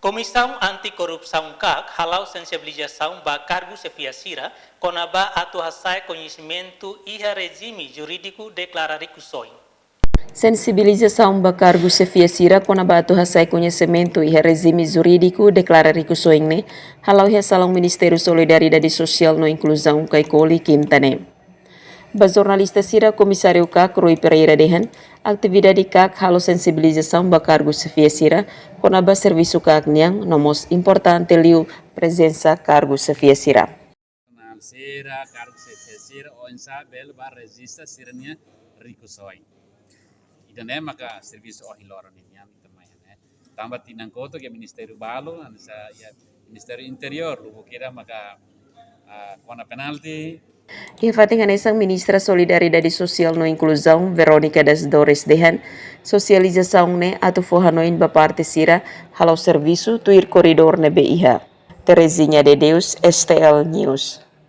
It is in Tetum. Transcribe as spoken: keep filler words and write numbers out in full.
Komisaun Anti-Korrupsaun, KAK, hala'o sensibilizasaun ba kargu xefia sira kona-ba atu hasa'e koñesimentu iha rejime jurídiku deklara rikusoin. Sensibilizasaun ba kargu xefia sira kona-ba atu hasa'e koñesimentu iha rejime jurídiku deklara rikusoin ne'e hala'o iha salaun Ministériu Solidariedade Sosiál no Inkluzaun Caicoli, Kinta ne'e. Ba jornalista sira, Komisáriu KAK, Rui Pereira, dehan atividade KAK halo sensibilizasaun ba kargu xefia sira kona-ba servisu KAK nian, no mós importante liu prezensa kargu xefia sira. Sira, kargu xefia sira, oinsá bele bá rejista sira-nia rikusoin. Ida-ne'e maka servisu ohin loron nian, ita mai ne'e. Tanba tinan kotuk iha ministériu balu, hanesan iha Ministériu Interiór, lubuk ida maka, ah, kona penalti. Iha fatin hanesan, Ministra Solidariedade Sosiál no Inkluzaun, Verónica das Dores, dehan sosializasaun ne'e atu fó hanoin ba parte sira hala'o servisu tuir koridór ne'ebé iha. Terezinha de Deus, STL News.